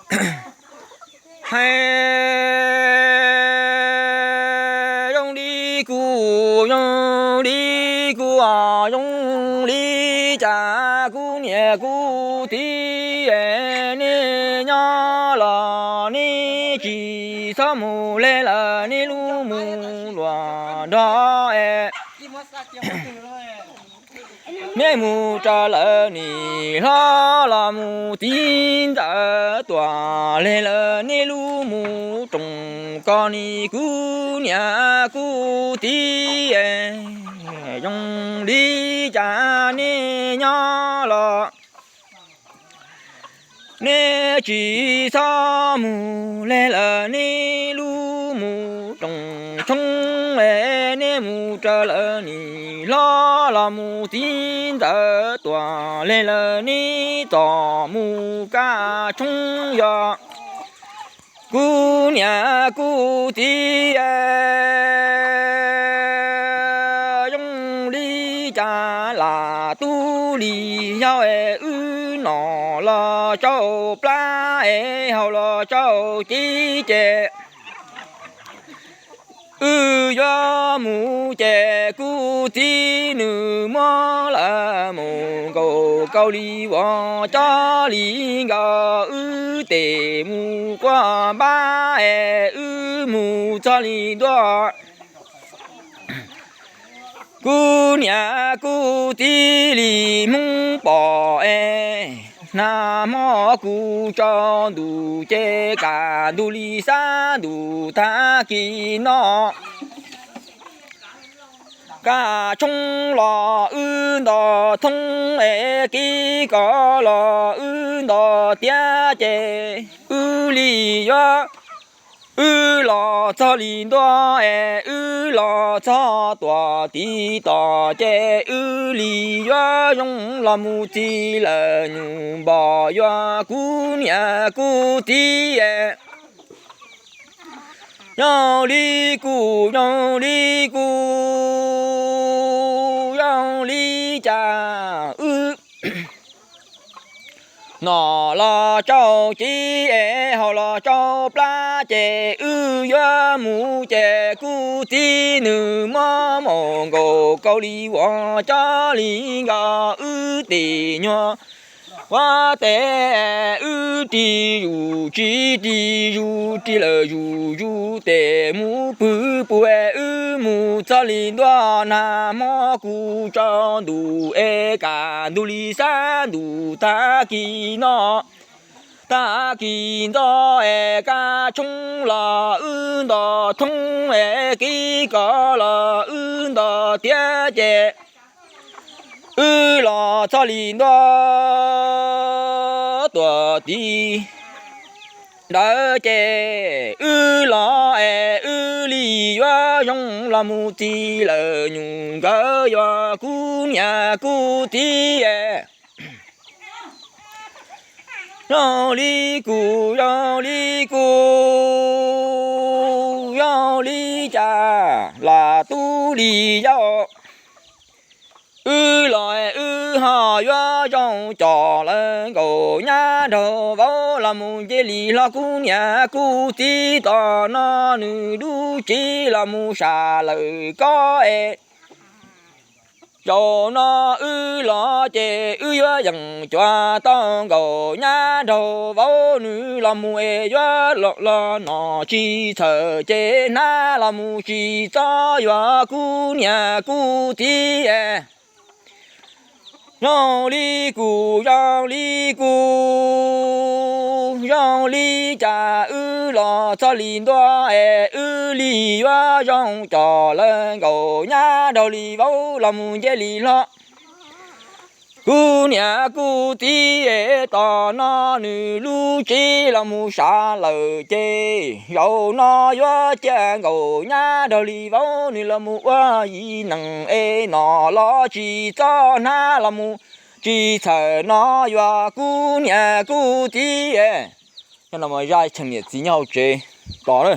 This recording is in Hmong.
Hais zoo li kuv, zoo li kuv, zoo li cas kuv niam kuv txiv, nej nyob los nej tsis txhob mus li lawm, nej lub mus luag nrog es nej mus raws lawv niam hlob los mus txiv ntxawm tuaj li lawm, nej lub mus roos koj li kuv niam kuv txiv. Zoo li cas nej nyob los nej tsis txhob mus li lawm, nej lub mus roos tshoob es nej mus raws lawv niam hlob los mus txiv ntxawm tuaj li lawm, nej txhob mus kaj tshoob yog kuv niam kuv txiv. Zoo li cas lam tub li yau es wb nom los tsau plab es haus los tsau cib ces wb yuav mus ces kuv txiv nws muab lawv mus nkaus kaus li vos cov li nkaus, wb tes mus quaj npab es wb mus txog li ntua. Kuv niam kuv txiv li Hmoob pom es, nag hmo kuv tsaus ntuj ces kaj ntug li xab ntuj tag kis no. Kaj tshoob los wb nto thoob es kib kos los wb nto tiab ces wb li yuav, wb los txog li ntua es wb los txog tuam tiv tom ces wb li yuav zoo los mus txi lawm nyuj npog yuav kuv niam kuv txiv. Zoo li kuv, zoo li kuv, zoo li cas wb nom los tsau cib es haus los tsau plab ces wb yuav mus ces kuv txiv nws muab mus nkaus kaus li vos cov li nkaus, wb tes nyuag ua tes wb ris zus tsis ris zus, ris lawm zus zus tes mus pw pw es wb mus txog li ntua. Nag hmo kuv tsaus ntuj es kaj ntug li xab ntuj tag kis no, tag kis ntxo es kaj tshoob los wb nto thoob es kib kos los wb nto tiab ces wb los txog li ntua tuam tiv ntawd ces wb los es wb li yuav zoo los mus txi lawm nyuj nkawd yuav kuv niam kuv txiv. Zoo li kuv, zoo li kuv, zoo li cas lam tub li yau. Wb los wb ho yuav zoo coj lawv nkauj nyab nraug vauv los mus nce li hlo kuv niam kuv txiv tom no nws lub tsev los mus sam lawm kob es. Zaum no wb los ces wb yuav yeem cuav tau nkauj nyab nraug vauv nws los mus es yuav los los nom tsis txhawm ces hnab los mus tsis txob yuav kuv niam kuv txiv. Zoo li kuv, zoo li kuv, zoo li cas wb los txog li ntua es wb li yuav zoo coj lawv nkauj nyab nraug li vauv los mus nce li hlo kuv niam kuv txiv es tom no nws lub tsev los mus sam lawm ces zaum no yuav cia nkauj nyab nraug li vauv nws los mus ua yim neeg es nom los tsis txob hnab los mus tsis txhawm no yuav kuv niam kuv txiv. Nyob no mas zaj cheem niam txiv nyob hauv tsev tos na.